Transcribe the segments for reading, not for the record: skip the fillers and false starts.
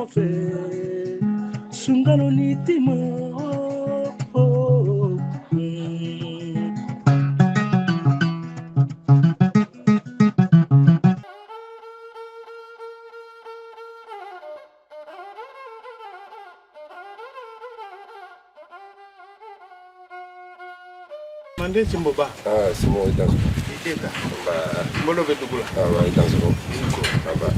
ɲɔgɔn fɛ sunkalo ni timo. Manden Sinboba. Aa Simɔ, i dansɔgɔ. I Keyita. Nba. N bolo bɛ dugu la. Awa, i dansɔgɔ. Aba.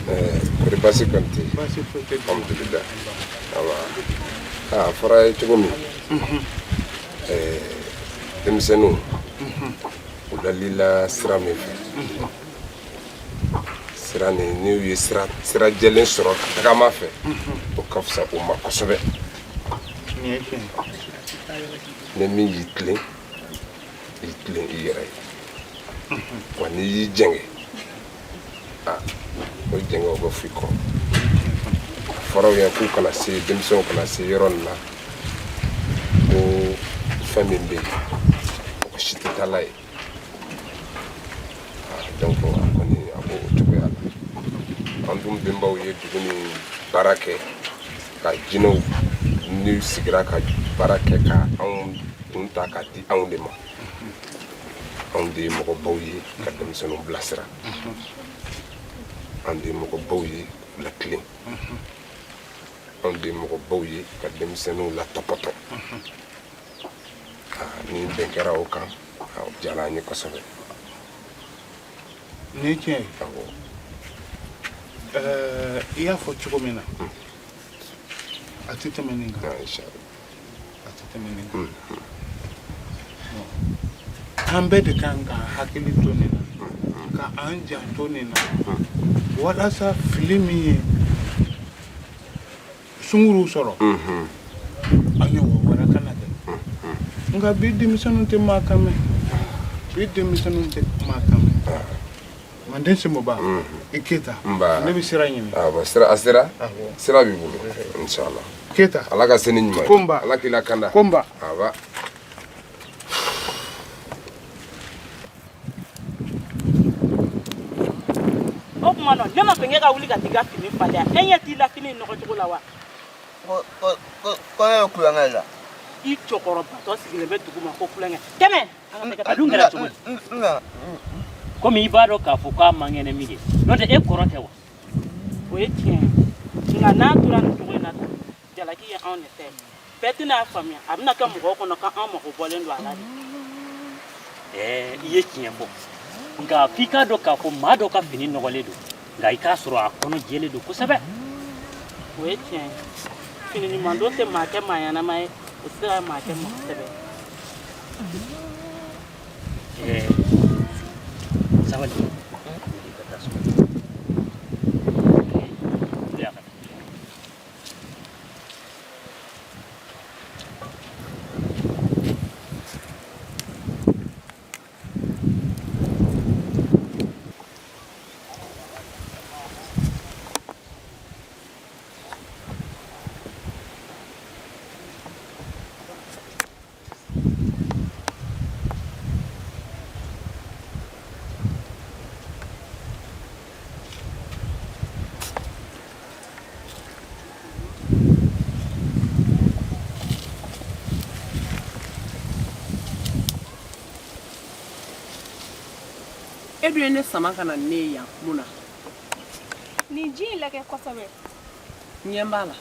Ɛɛ, kɔri baasi kɔni tɛ yen? Baasi foyi tɛ. Alhamdulillah. Awa. Aa, a fɔra ye cogo min. Ɛɛ, denmisɛnninw. U lalila sira min fɛ. Sira nin, n'u ye sira jɛlen sɔrɔ ka tagama fɛ, o ka fisa u ma kosɛbɛ. Nin ye tiɲɛ ye. Ni min y'i tilen, i tilen i yɛrɛ ye. Wa n'i y'i jɛngɛ, a o jɛngɛ o bɛ f'i kɔ. A fɔra u ye k'u kana se, denmisɛnw kana se yɔrɔ nin na, ko fɛn min bɛ yen, mɔgɔ si tɛ taa n'a ye. Donc a kɔni a b'o cogoya la. An dun bɛnbaw ye dugu ni baara kɛ ka jinɛw n'u sigira ka baara kɛ ka anw kun ta ka di anw de ma. Anw de ye mɔgɔbaw ye ka denmisɛnninw bilasira, anw de ye mɔgɔbaw ye k'u latilen, anw de ye mɔgɔbaw ye ka denmisɛnninw latɔpɔtɔ. Ni bɛn kɛra o kan, o diyara an ye kosɛbɛ. Nin ye tiɲɛ ye. Awɔ. Ɛɛ, i y'a fɔ cogo min na, a tɛ tɛmɛ nin kan. Inshallah. A tɛ tɛmɛ nin kan. An bɛɛ de kan ka hakili to nin na, ka an janto nin na, walasa fili min ye sunguru sɔrɔ, a ɲɔgɔn wɛrɛ kana kɛ. Nka bi denmisɛnninw tɛ maa kan mɛn, bi denmisɛnninw tɛ maa kan mɛn. Manden Sinboba, i Keyita. Nba. Ne bɛ sira ɲini. Awɔ, sira a sera. Awɔ. Sira b'i bolo, inshallah. Keyita. Ala ka se ni ɲuman ye. Ko nba. Ala k'i lakanda. Ko nba. Aba. O tuma nɔ, ne ma fɛ e ka wuli ka t'i ka fini falen. E ɲɛ t'i la fini in nɔgɔ cogo la wa? Ko ne bɛ kulonkɛ la. I cɛkɔrɔbatɔ sigilen bɛ dugu ma ko kulonkɛ tɛmɛ. A dun kɛra cogo di? Komi i b'a dɔn k'a fɔ k'a man kɛnɛ min kɛ, n'o tɛ e kɔrɔ tɛ wa? O ye tiɲɛ ye, nka n'a tora nin cogo in na tan, jalaki ye anw de ta ye. Bɛɛ tɛna a faamuya, a bɛna kɛ mɔgɔw kɔnɔ k'an mago bɔlen don a la de. Ɛɛ, i ye tiɲɛ fɔ, nka f'i k'a dɔn k'a fɔ maa dɔ ka fini nɔgɔlen don, nka i k'a sɔrɔ a kɔnɔ jɛlen don kosɛbɛ. O ye tiɲɛ ye, fini ɲuman don tɛ maa kɛ maa ɲɛnama ye, o tɛ se ka maa kɛ maa sɛbɛ. Ɛɛ, sabali, i ka taa so. Wuli a ka taa. E dun ye ne sama ka na ne ye yan mun na? Nin ji in lajɛ kosɛbɛ. Ɲɛ b'a la.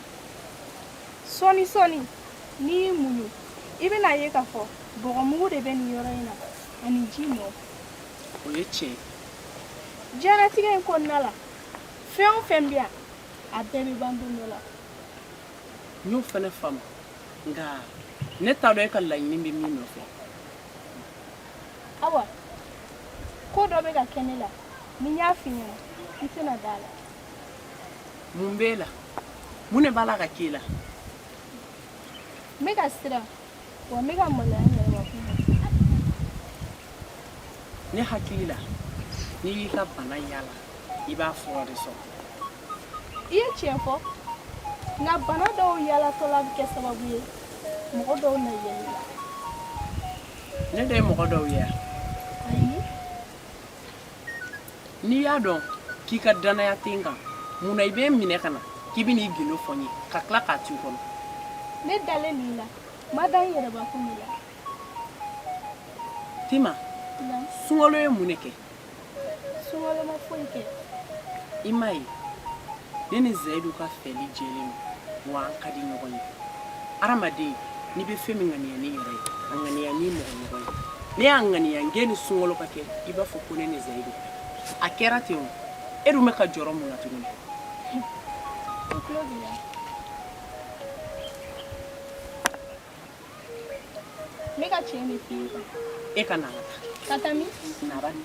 Sɔɔni sɔɔni, n'i y'i muɲu, i bɛna ye k'a fɔ bɔgɔmugu de bɛ nin yɔrɔ in na ani ji nɔ. O ye tiɲɛ ye. Diɲɛlatigɛ in kɔnɔna la, fɛn o fɛn bɛ yan, a bɛɛ bɛ ban don dɔ la. N y'o fana faamu, nka ne t'a dɔn e ka laɲini bɛ min nɔfɛ. Awa, ko dɔ bɛ ka kɛ ne la, ni n y'a f'i ɲɛna, i tɛna da a la. Mun b'e la? Mun de b'a la ka k'e la? N bɛ ka siran, wa n bɛ ka maloya n yɛrɛbakun ma. Ne hakili la, n'i y'i ka bana yala, i b'a fura de sɔrɔ. I ye tiɲɛ fɔ, nka bana dɔw yalatɔla bɛ kɛ sababu ye mɔgɔ dɔw na yɛlɛ i la. Ne de ye mɔgɔ dɔw ye wa? Ayi. N'i y'a dɔn k'i ka dannaya tɛ n kan, Mun na i bɛ n minɛ ka na k'i bɛ n'i gindo fɔ n ye ka tila k'a to i kɔnɔ? Ne dalen nin la, n ma da n yɛrɛbakun de la. Tima, sunkalo ye mun de kɛ? Sunkalo ma foyi kɛ. I m'a ye ne ni Zayidu ka fɛli jɛlen don wa an ka di ɲɔgɔn ye. Hadamaden, n'i bɛ fɛn min ŋaniya n'i yɛrɛ ye, a ŋaniya n'i mɔgɔ ɲɔgɔn ye. Ne y'a ŋaniya n k'e ni sunkalo ka kɛ i b'a fɔ ko ne ni Zayidu. A kɛra ten o. E dun bɛ ka jɔrɔ mun na tuguni? O tulo b'i la. N bɛ ka tiɲɛ de f'i ye. E ka na an ka taa. Ka taa min? Na bani.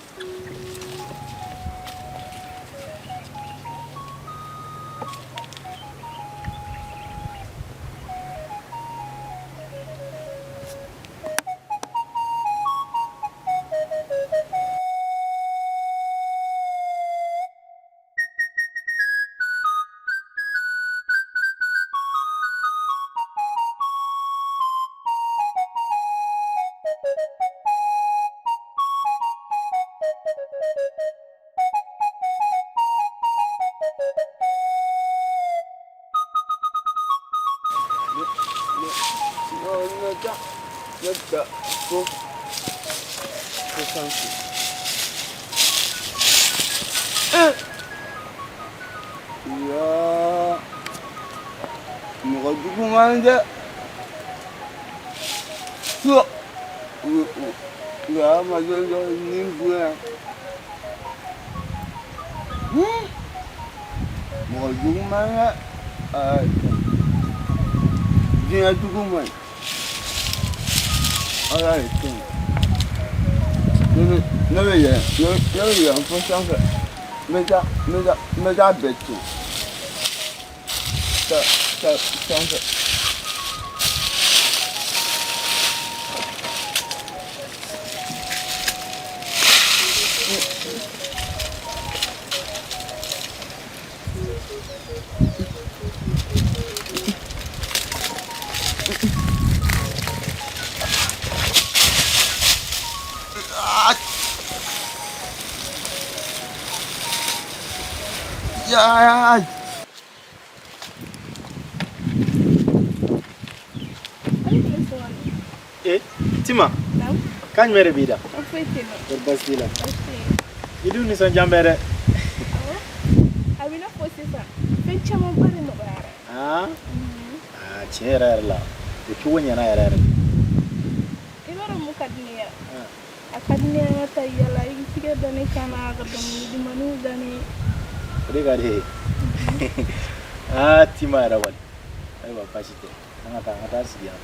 Ne ta ko ko sanfɛ. Yaa mɔgɔ jugu man dɛ. Su u u ye hadamaden dɔ ni bonya. Mɔgɔ jugu man dɛ. Aa diɲɛ jugu man ɲi. Ala ye tiɲɛ. Ne bɛ yɛlɛ ne bɛ yɛlɛ fo sanfɛ. N bɛ taa n bɛ taa n bɛ taa bɛɛ tiɲɛ. Taa taa sanfɛ. Ya. Eh, Tima. Kan jumɛn de b'i da? Foyi tɛ n na. Kɔri baasi t'i la? I dun nisɔndiya bɛ dɛ. A b'i n'a fɔ sisan fɛn camanba de nɔgɔyara. Aa aa tiɲɛ yɛrɛ yɛrɛ la o cogo ɲɛna yɛrɛ yɛrɛ. I b'a dɔn mun ka di ne ye a ka di ne ye an ka taa yala i k'i tigɛ da ne kan na ka dɔnkili dumanniw da ne ye. O de ka di e ye. Aa Tima yɛrɛ kɔni ayiwa baasi tɛ an ka taa an ka taa sigi yan.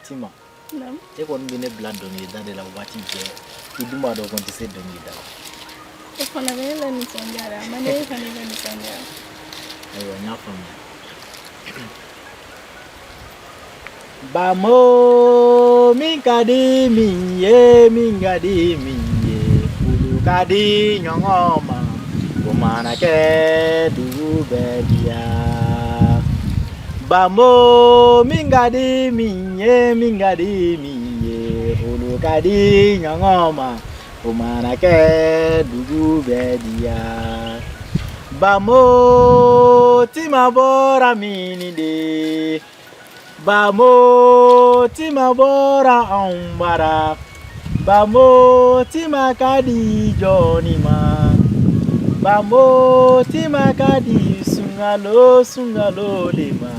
Tima e kɔni bɛ ne bila dɔnkilida de la waati bɛɛ i dun b'a dɔn ko n tɛ se dɔnkilida la. O fana bɛ ne la nisɔndiya dɛ a man di e fana la nisɔndiya. Ayiwa n y'a faamuya. Bamo min ka di min ye min ka di min ye olu ka di ɲɔgɔn ma o mana kɛ dugu bɛ diya. Bamo min ka di min ye min ka di min ye olu ka di ɲɔgɔn ma o mana kɛ dugu bɛ diya. Bamo Tima bɔra min de Bamo Tima bɔra anw bara Bamo Tima ka di jɔnni ma Bamo Tima ka di sunkalo sunkalo de ma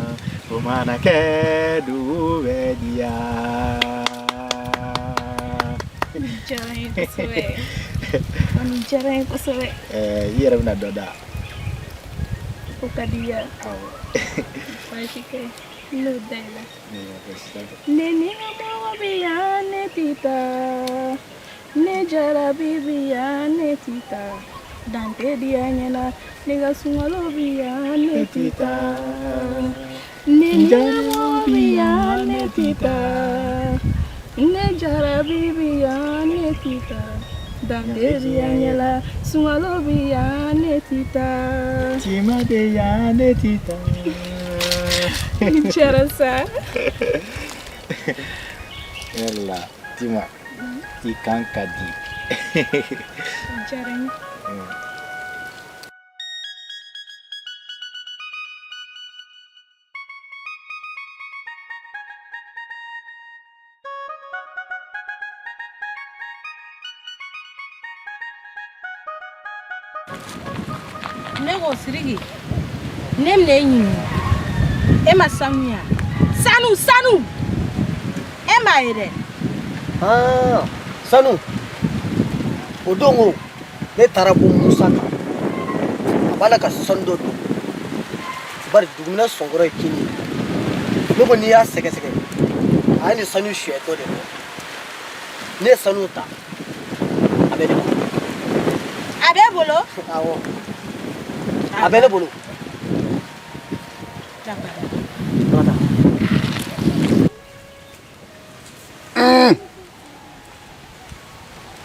o mana kɛ dugu bɛ diya. Diyara n ye kosɛbɛ. O nin diyara n ye kosɛbɛ. Ɛɛ i yɛrɛ bɛna dɔ da. O ka di i ye. Awɔ. Baasi tɛ n n'o da i la. Ne ni ka mɔgɔ bɛ yan ne tɛ taa. Ne jarabi bɛ yan ne tɛ taa. Dante diya ɲɛna ne ka sunkalo bɛ yan ne tɛ taa. Ne ni ka mɔgɔ bɛ yan ne tɛ taa. Ne jarabi bɛ yan ne tɛ taa. Dan tɛ diyaɲɛ la, sunkalo bɛ yan ne ti taa. Tima bɛ yan ne ti taa. I diyara sa. Yala Tima, i kan ka di. A diyara n ye. Ne ko Siriki, ne bɛna e ɲininka, e ma sanu ye wa? Sanu, sanu, e m'a ye dɛ. Aa, sanu o don ko ne taara bɔ musa kan, a b'a la ka sanu dɔ don, bari duguminɛ sɔnkɔrɔ ye kini ye. Ne ko n'i y'a sɛgɛsɛgɛ, a ye nin sanu suyɛtɔ de bɔ. Ne ye sanu ta, a bɛ ne bolo. A b'e bolo? Awɔ, a bɛ ne bolo.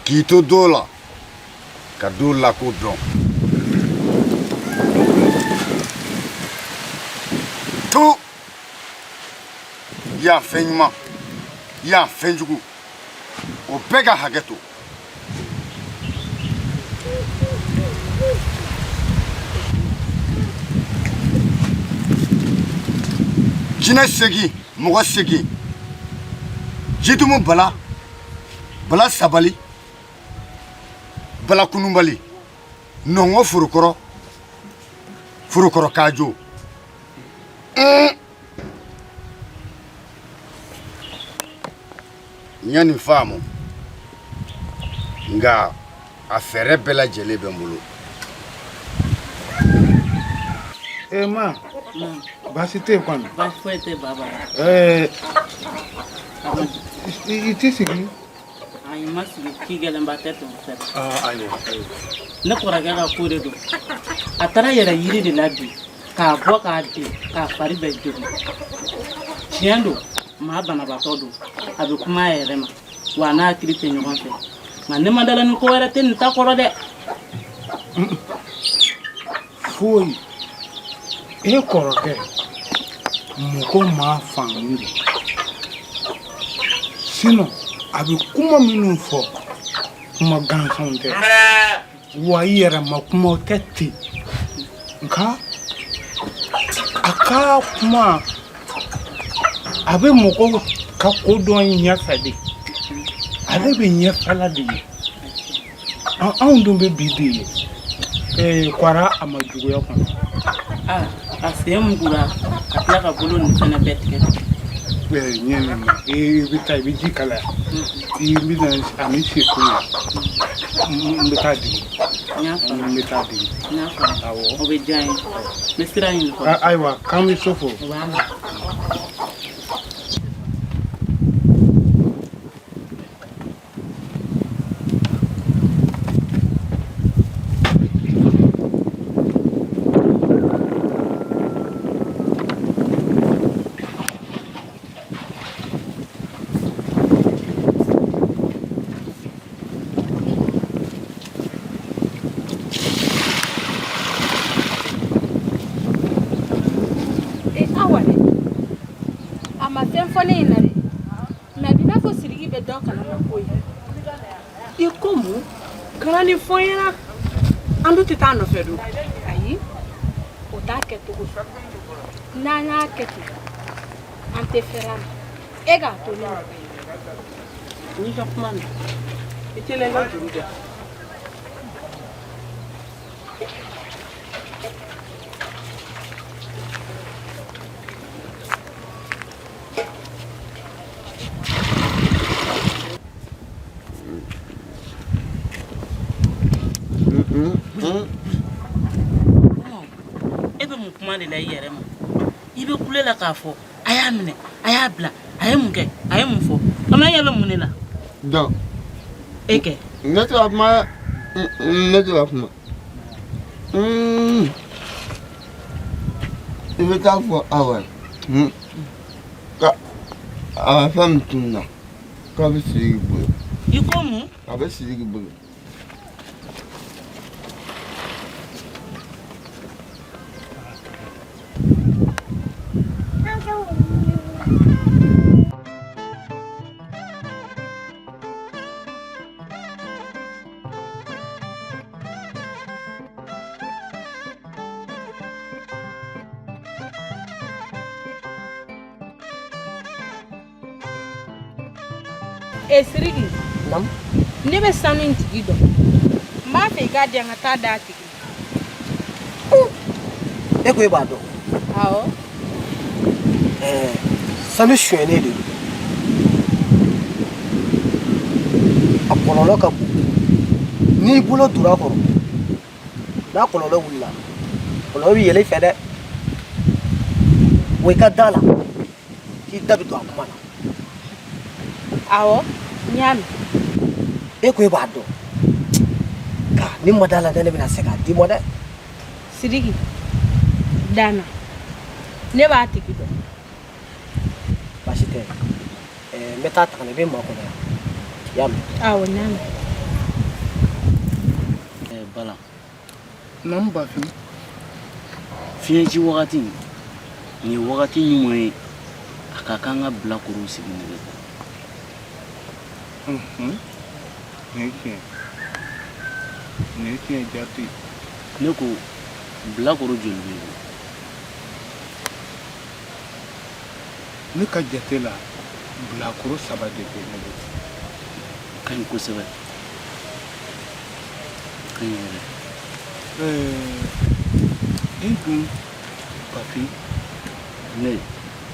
K'i to dɔw la ka dɔw lakodɔn to yan fɛn ɲuman, yan fɛn jugu, o bɛɛ ka hakɛ to. Jinɛ segin, mɔgɔ segin, jitumu bala bala, sabali bala, kununbali nɔngɔ, forokɔrɔ forokɔrɔ kajo. N ye nin faamu, nka a fɛɛrɛ bɛɛ lajɛlen bɛ n bolo. E ma baasi tɛ yen kɔni? Baasi foyi tɛ baba. Ɛɛ, i t'i sigi? Ayi, n ma sigi, ci gɛlɛnba tɛ ten fɛ. Aa, ayiwa, ayiwa. Ne kɔrɔkɛ ka ko de don. A taara yɛlɛ yiri de la bi k'a bɔ k'a bin k'a fari bɛɛ jogin. Tiɲɛ don, maa banabaatɔ don, a bɛ kuma a yɛrɛ ma, wa a n'a hakili tɛ ɲɔgɔn fɛ, nka ne ma dala ni ko wɛrɛ tɛ nin ta kɔrɔ dɛ. Foyi, e kɔrɔkɛ mɔgɔ m'a faamu de, sinon a bɛ kuma minnu fɔ, kuma gansanw tɛ, wa i yɛrɛ ma kumaw tɛ ten, nka a ka kuma a bɛ mɔgɔw ka ko dɔn ɲɛfɛ de, ale bɛ ɲɛfɛla de ye, anw dun bɛ bi de ye. Ee kwara, a ma juguya kɔnɔ. Aa, a sen mugura ka tila ka bolo nin fɛnɛ bɛɛ tigɛ tigɛ. Ee, ɲɛ nin ma, i bɛ taa, i bɛ ji kalaya, i bɛ na ani sefo ye, n bɛ taa digi. N y'a faamu. N bɛ taa digi. N y'a faamu. Awɔ. O bɛ diya n ye, n bɛ sira ɲini fɔlɔ. Ayiwa, k'an bɛ so fo. O b'a mɛn. E Awa dɛ, a ma fɛn fɔ ne ɲɛna dɛ, mɛ a b'i n'a fɔ Sidiki bɛ dɔ kalama ko ye. I ko mun? Kana nin fɔ n ɲɛna, an dun tɛ taa a nɔfɛ dun. Ayi, o t'a kɛcogo ye, n'an y'a kɛ ten, an tɛ fɛrɛ a ma. E k'a to ne ma. N'i ka kuma mɛn, i teliya, i ka juru di yan. E bɛ mun kuma de la i yɛrɛ ma? I bɛ kule la k'a fɔ a y'a minɛ, a y'a bila, a ye mun kɛ, a ye mun fɔ? Kamalen ɲɛ bɛ mun de la? Donc E kɛ. Ne tɛ ka kuma, ne tɛ ka kuma. I bɛ taa fɔ Awa ye ka a ka fɛn min tununna, k'a bɛ Sidiki bolo. I ko mun? A bɛ Sidiki bolo. E Siriki. Naamu. Ne bɛ sanu in tigi dɔn. N b'a fɛ i k'a di yan ka taa d'a tigi ma. E ko e b'a dɔn? Awɔ. Ɛɛ sanu sonyɛnen de don. A kɔlɔlɔ ka bon. N'i bolo donna a kɔrɔ, n'a kɔlɔlɔ wulila, kɔlɔlɔ bɛ yɛlɛ i fɛ dɛ. Wa i ka da la k'i da bɛ don a kuma na. Awɔ, n y'a mɛn. E ko e b'a dɔn. Nka ne ma d'a la ne bɛna se k'a d'i ma dɛ. Sidiki, da n na. Ne b'a tigi dɔn. Baasi tɛ. Ɛɛ n bɛ taa ta ka na i bɛ n makɔnɔ yan. I y'a mɛn? Awɔ, n y'a mɛn. Ɛɛ Bala. Naamu Bafin. Fiɲɛci wagati nin ye wagati ɲuman ye a ka kan ka bilakorow sigi nɛgɛ kɔrɔ. Nin ye tiɲɛ nin ye tiɲɛ jate. Ne ko bilakoro joli b'i bolo? Ne ka jate la bilakoro saba de bɛ ne bolo. O ka ɲi kosɛbɛ. O ka ɲi yɛrɛ. Ɛɛ e dun Bafin. Ne.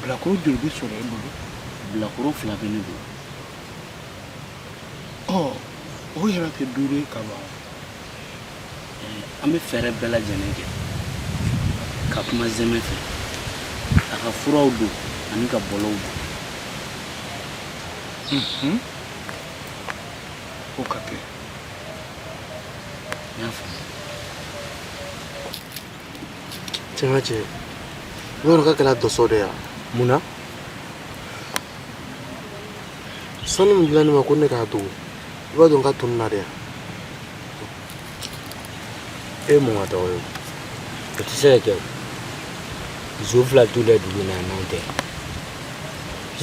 Bilakoro joli bɛ sɔrɔ e bolo? Bilakoro fila bɛ ne bolo. Ɔ o yɛrɛ tɛ duuru ye ka ban. An bɛ fɛɛrɛ bɛɛ lajɛlen kɛ ka kuma zɛmɛ fɛ a ka furaw don ani ka bɔlɔw don. O ka kɛ. N y'a faamu. Cɛ n ka cɛ i b'a dɔn k'a kɛra dɔsɔ de ye mun na sanu min dila ne ma ko ne k'a dogo i b'a dɔn k'a tununna de yan e ye mun ka tɔgɔ ye o tɛ se ka kɛ o zo fila t'u la dugu in na n'anw tɛ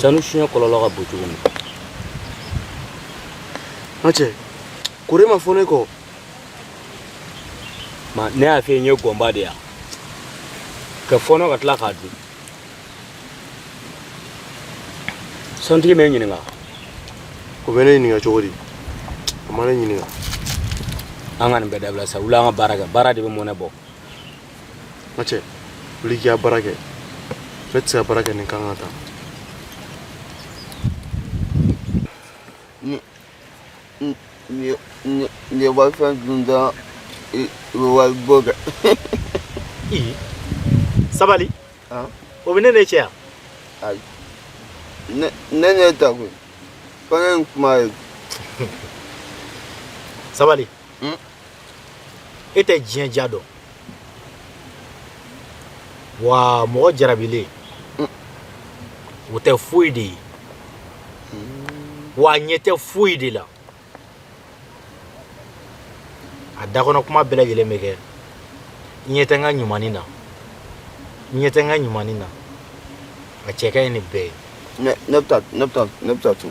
sanu suɲɛ kɔlɔlɔ ka bon cogo min n ka cɛ kore ma fɔ ne kɔ ma ne y'a f'i ye n ye gɔnba de ya ka fɔɔnɔ ka tila k'a dun sanutigi m'e ɲininka o bɛ ne ɲininka cogo di a ma ne ɲininka an ka nin bɛɛ dabila sa wuli an ka baara kɛ baara de bɛ mɔnɛ bɔ n ka cɛ wuli k'i ka baara kɛ ne tɛ se ka baara kɛ nin kan ka taa Ni ye walifɛn dun dɔrɔn i bɛ wari bɔ kɛ. Sabali o bɛ ne ne cɛ yan. Ayi ne ne ta koyi fo ne ni kuma ye. Sabali e tɛ diɲɛ diya dɔn wa mɔgɔ jarabilen o tɛ foyi de ye wa a ɲɛ tɛ foyi de la a da kɔnɔ kuma bɛɛ lajɛlen bɛ kɛ n ɲɛ tɛ n ka ɲumannin na n ɲɛ tɛ n ka ɲumannin na a cɛ ka ɲi ni bɛɛ ye ne ne bɛ taa ne bɛ taa ne bɛ taa so.